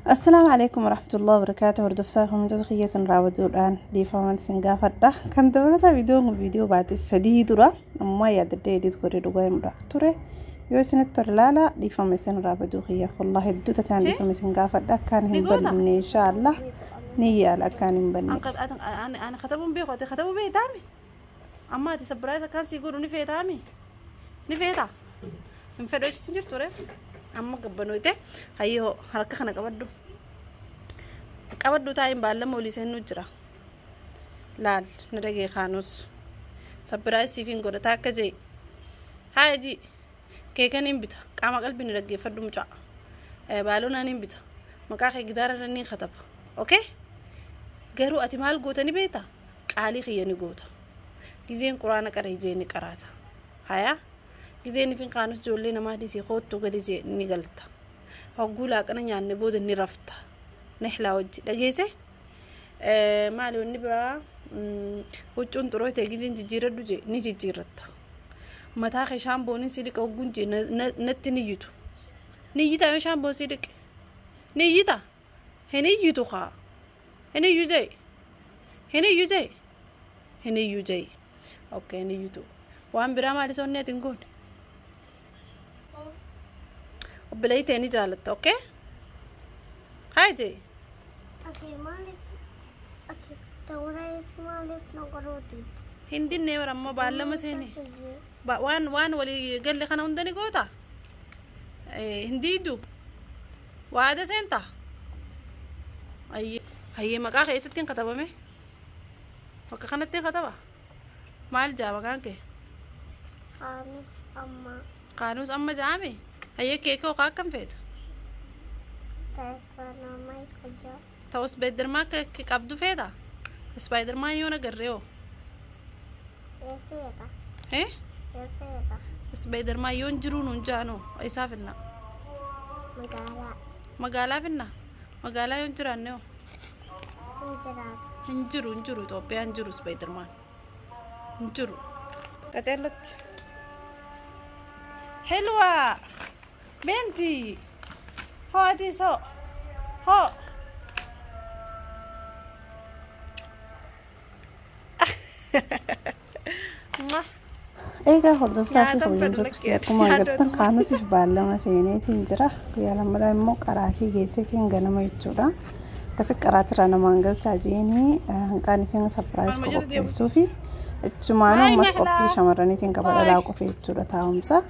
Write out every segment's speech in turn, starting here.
Assalaamu alaikum warahmatullahi wabarakatuh. Hordoftoota hundatti kiyya raawwatuudhaan dhiifaman isin gaafadha. Kan dabalataa viidiyoon kun viidiyoo baate 3 dura ammoo yaadadde edit godhee dhugaa himuudhaaf ture. Yoo isinitti tole ilaala, dhiifama isin raawwatuu kiyyaaf wallahi hedduu takkaan dhiifama isin gaafadha. Akkaan hin banne inshaallah ni yaala akkaan hin banne. Ani katabuun beeku, ati katabuu beektaami? Amma ati surprise akkaan sii godhu ni feetaami? Ni feeta? Hin fedhu jechuun jirtu reef. Amma gabbanoite hayyoo harka kana qabadhu. Qabadhu taa'in baallama olii seennu jira. Laal na dhagee kaanus. Surprise siif hin godhata akka jee. Haa ji keekan hin bita, qaama qalbii ni dhaggeeffadhu mucaa. Baalonaan hin bita, maqaa kee gitaara irra ni kataba. Okay? Garuu ati maal goota ni beekta? Qaalii kiyya ni goota. Gizeen quraana qaree jee ni qaraata. Hayaa? Gizeen ifin kaanus ijoollee namaa dhiisii koottuu gadi jee ni galta. Hogguu laaqana nyaanne booda ni rafta. Nehlaa wajji dhageesse? Maali wanni biraa, huccuun xuroo ta'e gizeen jijjiiradhu jee ni jijjiirratta. Mataa kee shaambooniin si dhiqa hogguun jee natti ni iyyitu. Ni iyyita yoo shaamboon si dhiqe? Ni iyyita? Hin iyyitu kaa. Hin iyyu jee? Hin iyyu jee? Hin iyyu jee? Okay, hin iyyitu. Waan biraa maali soonni ati hin goone? Obboleettii ta'e ni jaalatta, okay? Haa jee? Ati maaliif ati surprise maaliif na godhuuti? Hin dinnee bara ammoo baallama seene. Waan walii galle kana hunda ni goota? Hin diidu? Waada seenta? Hayyee, maqaa kee eessatti hin katabame? Bakka kanatti hin kataba? Maal jaa maqaan kee? Kaanus amma. Kaanus amma jaame? Hayyee, keekoo kaa akkam feeta? Taasifanamay hojjaa. Ta'us Spiderman qabdu feeta? Spiderman yoo nagarree hoo? Eesseeta. Eh? Eesseeta. Spiderman yoo hin jiruu nuun jaanoo isaa finna? Magaalaa. Magaalaa finna? Magaalaa yoo hin jiraanne hoo? Hin jiraatu. Hin jiru, hin jiru, Itoophiyaa hin jiru Spiderman. Hin jiru. Qaceellotti. Helwa! Binti! Hoo ati soo! Hoo! Egaa hordoftaa fi Nyaata fedhu kabajamtoota lakkee kiyya, akkuma agartan kaanusiif baallama seeneetiin jira. Guyyaa lammataa immoo qaraatii geesseetiin ganama jechuudha. Akkasi qaraatirraa namaan galchaa jeenii hanqaan ifin surprise qopheessuu fi achumaan ammas qophii shamarraniitiin qaba dhalaa qofe jechuudha taa'umsa.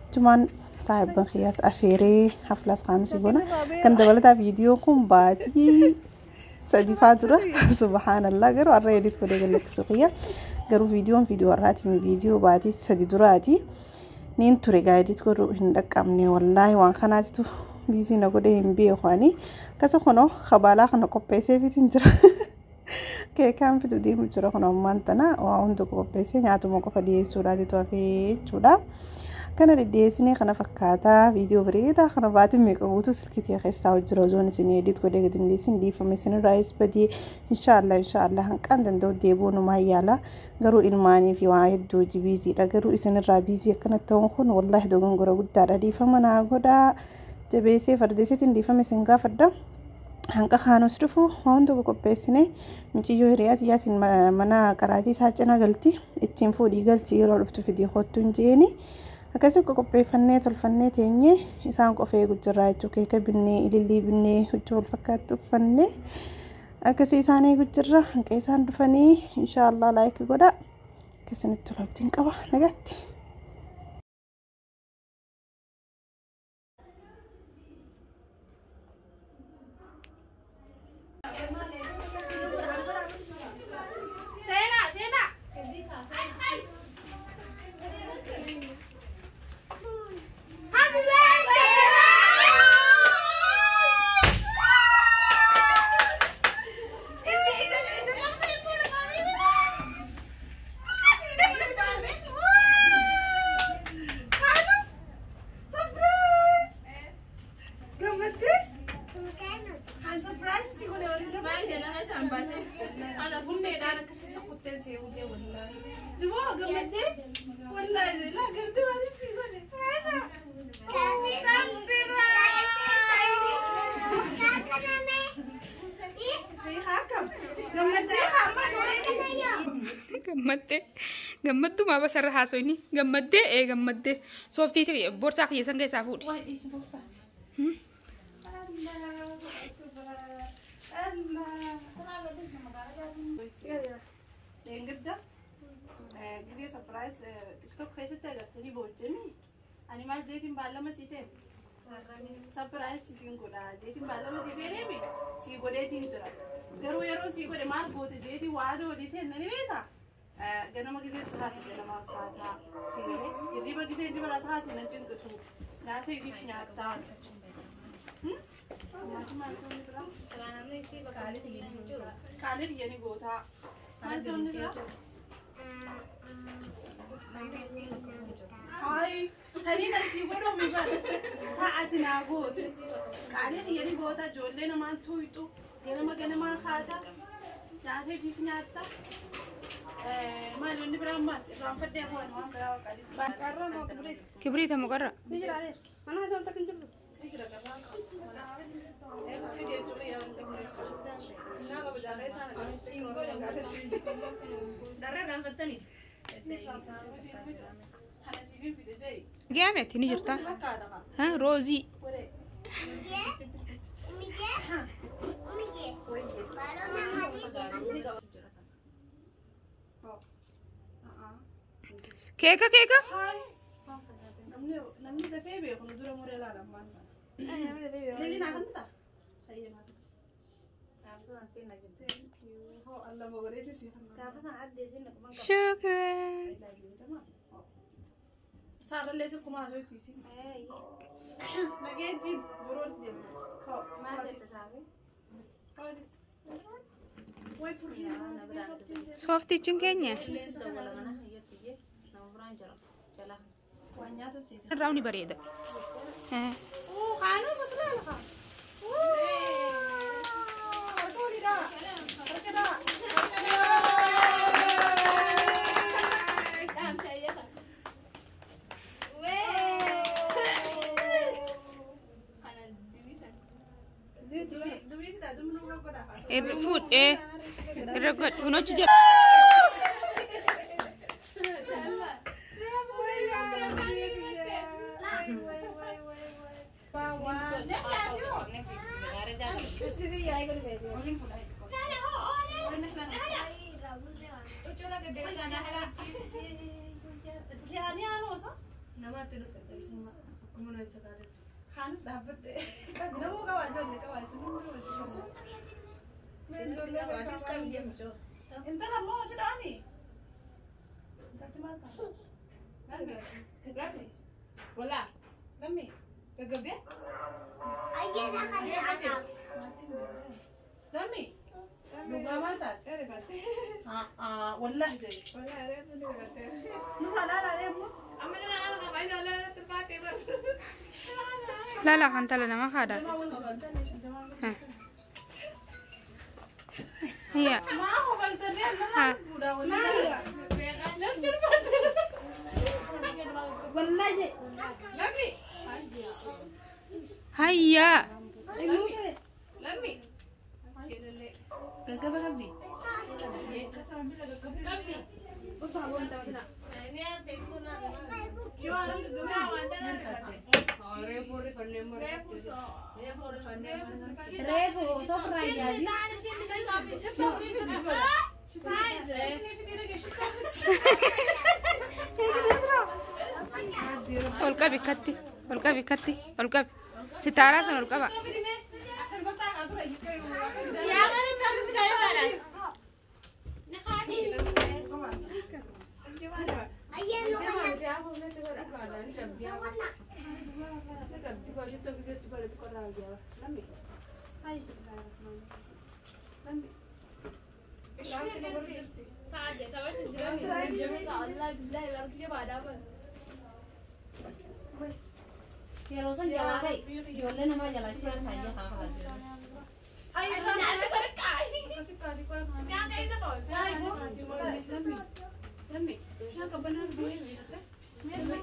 Achumaan saahibban kiyyaas afeeree haflaas kaanusii goona. Kan dabalataa viidiyoon kun baatii 3 faa dura, subhaanallah, garuu har'a edit godhee gallakkisuu kiyya. Garuu viidiyoon viidiyoo har'aati, viidiyoo baatii 3 duraati. Niin ture gaa edit godhuu hin dhaqqabne, wallaahi waan kanaatitu busy na godhee hin beeku ani. Akkasa kunoo kabaalaa kana qopheesseefiitiin jira. Keekaan fidu deemu jira kun ammaan tana waa hunda qopheessee nyaatuma qofa dhiyeessuudhaatitu hafee jechuudha. Kana dhidhiyeessinee kana fakkaataa viidiyoo bareedaa kana baatiin meeqa guutuu silkitii keessaa hojjira osoon isin edit godhee gadi hin dhiisin, dhiifame isinirraa badii. Inshaallah inshaallah hanqaan danda'u deebi'uu numaa yaala, garuu ilmaanii fi waa hedduu hojii busydha, garuu isinirraa busy akkanatti ta'uun kun wallaahi dogongora guddaadha, dhiifama naa godhaa, jabeessee fardeessitiin dhiifame isin gaafadha. Hanqa kaanus dhufu waan hunda qopheessine muciyyoo hiriyaa tiyyaatiin mana qaraatii isaa cina galti, ittiin fuudhii galchi, yeroo dhuftu fidii kottu hin jeeni. Akkasii qopheeffannee tolfannee teenyee isaan qofa eegu jirraa jechuudha. Keeka binnee, ilillii binnee, huccuu wal fakkaattu uffannee akkasii isaan eegu jirra. Hanqa isaan dhufanii inshaallah like godhaa. Akkasinitti tolu abdiin qaba, nagaatti. Seenaa, seenaa! Happy birthday! Surprise! Gammaddee? Kan surprise si godhe waliin gammaddee? Ana fundeedhaan akkasii kutteen si eeguu wallaahi. Duboo gammaddee? Wallaahi laa gartee waan si godhe. Surprise! Gammaddee gammaddumaa basarra haasoyni gammaddee ee gammaddee sooftii borsaa kiyya san keessaa fuudhi. Leengadda gisee surprise TikTok keessatti agartanii boojjemi ani maal jeetiin baallama siiseen surprise siifin godha jeetiin baallama siiseen eemi sii godheetiin jira garuu yeroo sii godhe maal goote jeetiin waada walii seennani beektaa ganama gisee si kaase ganama kaataa si galee hirriba gisee hirriba si kaase nan cinqitu nyaata ifiif nyaattaa. Kaalee biyyanii gootaa. Maal soonni biraa? Hayi, tanii kan sii godhamu bara. Taa'ati naa gootu. Kaalee biyyanii gootaa ijoollee namaan tuuyxu. Ganama ganamaan haata. Nyaata ifiif nyaatta. Maal inni biraa ammaas irraanfadhee afaan waan biraa waqaalis. Qarra moo kibriita? Kibriita moo qarra? Ni jira alee. Mana haasawwan takka hin jirru. Ni jira qarra. Geemeti ni jirta. Roozii. Keeka keeka. Namni dafee beeku nu dura muree ilaalan maal ta'a? Lilli naa kan ta'a? Shukran. Saarallee silkuma haasoo itti isin. Nageejjiin boroo deema. Sooftichiin keenya. Irraa ni bareeda. Kaanuus as ilaala kaa. Fuudhee irra godhu kunuunchi jala. Intala moo sidaani? Intalti maal ta'a? Lammi. Walaa. Lammi. Gaggabdee? Lammi. Dhugaa maal taate? Wallaahi jedhe. Nurraa laalaalee ammoo. Laalaa kan tala nama haadha. Iya. Hayya. Ol qabi katti, ol qabi katti, ol qabi. Sitaaraa sana ol qaba.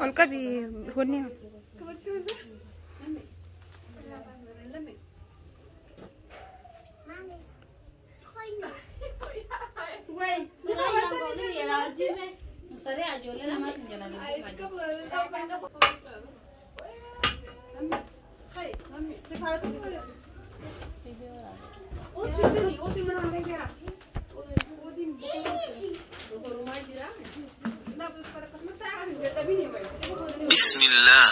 Ol qabi wanni. بسم الله.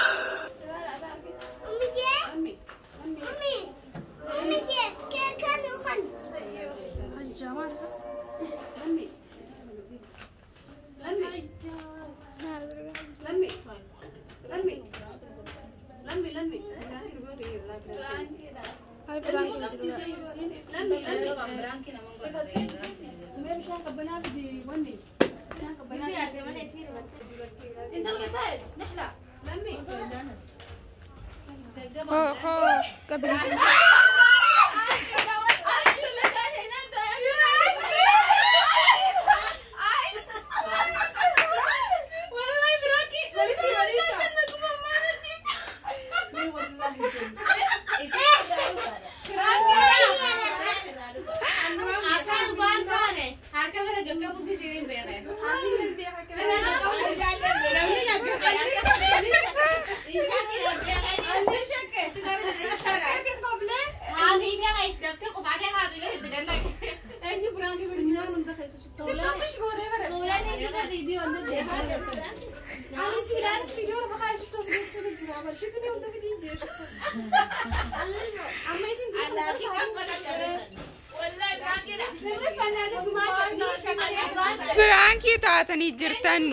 Piraankii taatanii jirtan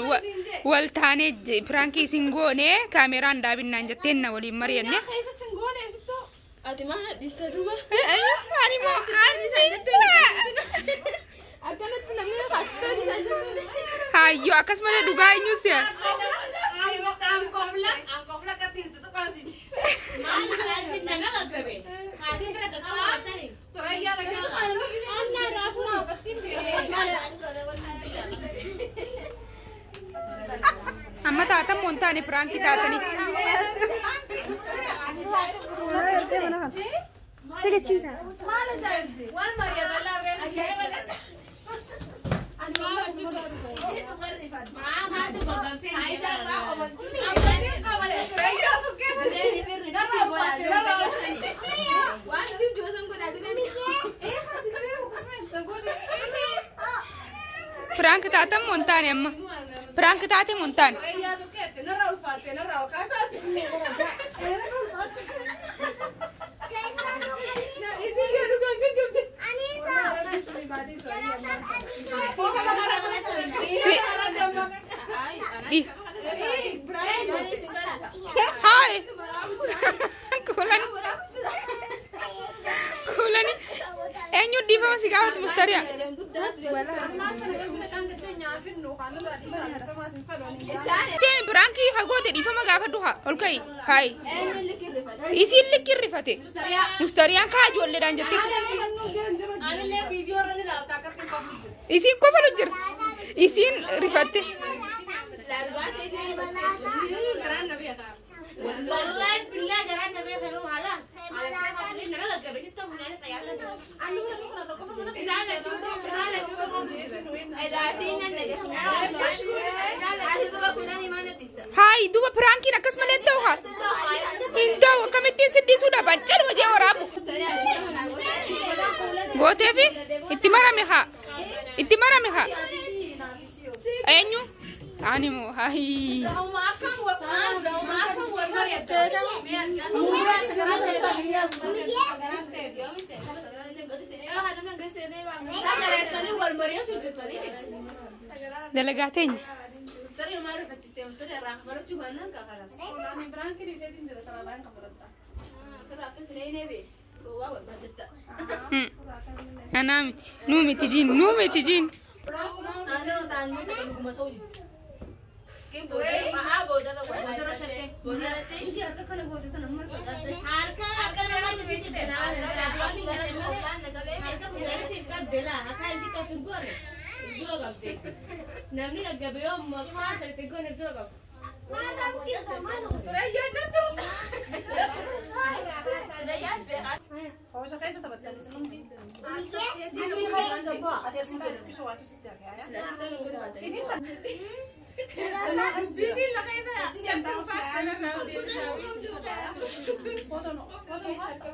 wal taanee piraankii isin goone kaameraan daabinnaan jetteen na waliin mari'anne. Ati maal dhiista duuba? Ani moo Akkanatti namni Hayyoo akkasumallee dhugaa eenyu si'a? Amma taatan moo hin taane piraankii taatanii? Piraank taatan moo hin taane amma? Piraank taate moo hin taane? Hai. Kulan. Kulani. Eenyu dhiifama si gaafatu mustariya? Deemi piraankii hagoote dhiifama gaafadhu haa ol ka'i haayi. Isiin likki rifate. Mustariyaan kaa ijoolleedhaan jettee. Isiin kofalu jira. Isiin rifatte. Hayi duuba piraankiin akkasumallee hin ta'u haa. Hin ta'u akkamittiin siddisuu dhaban caluma jee waraabu. Gooteefi itti marame haa. Itti marame haa. Eenyu? Ani moo hayi. Dalagaa teenya. Anaa miti. Nuu miti jiin. Nuu miti jiin.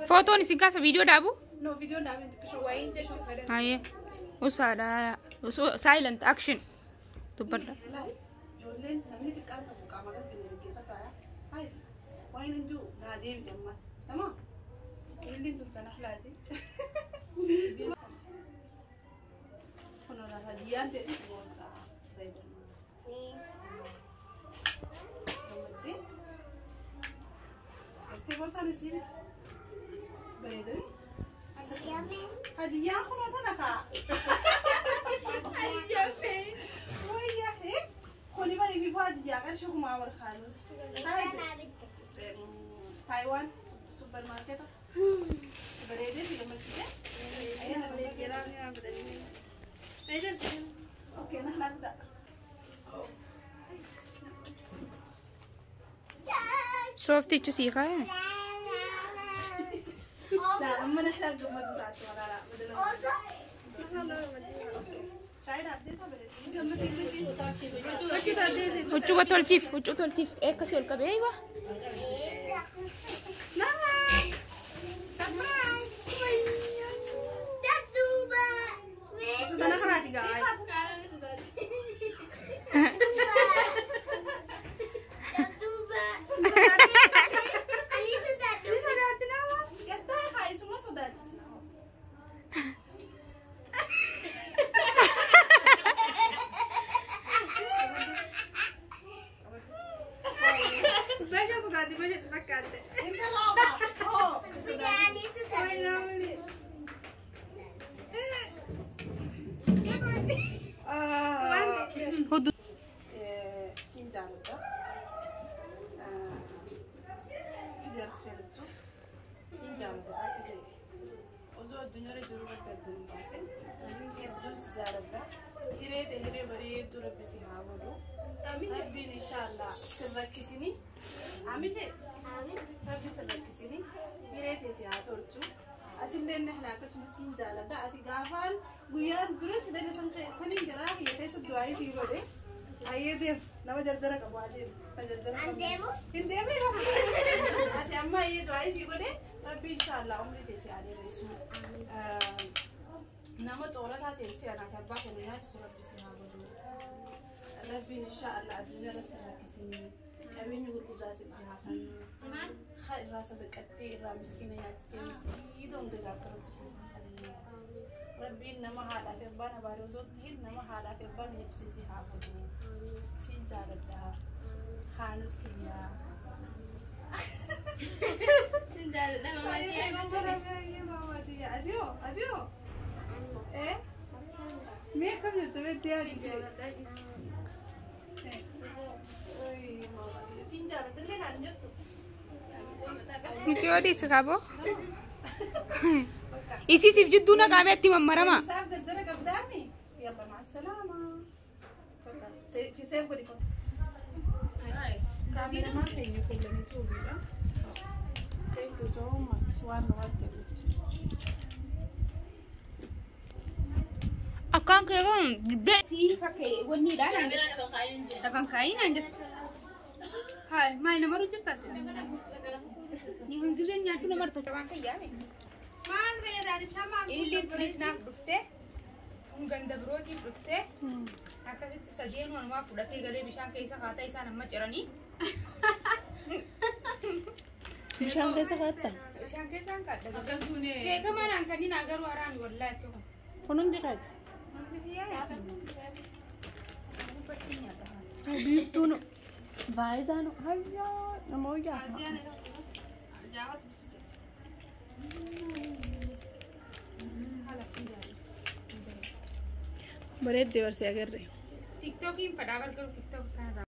Footoon isin kaasa viidiyoo dhaabu? No, viidiyoo dhaabin xiqqishoo. Hayyee. Usaadha. Silent action. Dubbadha. Ijoolleen namni xiqqaan qabu qaama qalbii dhaggeeffadhaa. Hayi waan hin jiru naa deebise ammas. Tamaa? Ililliin turtan ahlaati. Kun hadiyyaan ta'e boorsaa fayyadamu. Gammaddee? Gartee boorsaan isii miti. Bareedami? Hadiyyaan kunoo tana kaa. Wayyaa kuni bari fi hadiyyaa qarshii kumaa bar kaanuus. Taayiwaan suppermaarkeeta. Bareedee si gammachiisee? Ayyaana bareedee. Okay, نحن نبدأ. Sooftichi sii kaayame. لا أما نحن الجمد بتاعتي ولا لا بدنا. شايلة عبديسة بريد. Huccuu tolchiif, huccuu tolchiif. Akkasii ol qabee eegaa. Nama xoorataa teessee anaaf abbaa keenya nyaatu rabbi si haa godhu. Rabbiin inshaallah addunyaa irra si rakkisinii qabeenya gurguddaa sitti haa kennu. Haa irraa sadaqattee irraa miskiina nyaachistee miskiina hunda jaartu rabbi si haa kennu. Rabbiin nama haadhaa fi abbaan abaaree osoo hin tahin nama haadhaa fi abbaan eebbisee si haa godhu. Siin jaaladha. Haanus kiyyaa. Siin jaaladha mamaa tiyya. Atiyoo atiyoo. Eh? Mee akkam jette beektii haati jee? Siin jaaladha naan jettu. Mucayyoo dhiisi kaaboo. Isiisiif jidduu naqaamee itti mammarama. Isaaf jarjara qabdaami? Yalla ma'a salaama. Seef godhi foto. Kaameramaan keenya fuulanii tuubiidha. Thank you so much. Waan nu warte jechuudha. Akkaan kee kun dibbee. Sii fakkee wanniidha naan jettu. Lafan kaayiin naan jettu. Haay maal namarru jirta asii? Ni hangizeen nyaadhu namarta. Waan fayyaame. Maal fayyadaan ibsaa maal? Ililliin tunis naaf dhuftee kun ganda birootiif dhuftee akkasitti sadeen wanumaa fudhatee galee bishaan keessa kaataa isaan amma ciranii. Bishaan keessa kaattaa? Bishaan keessaan kaadha. Beekamaa naan kanneen agaruu haraami wallaahi kun. Kun hundi kaati. Hundi fiyyaa. Biiftuun baay'isaan hayyaa nama hojjaa. Bareeddee barsee agarre. Tiktookiin fadhaa gargaaru tiktook kanarraa.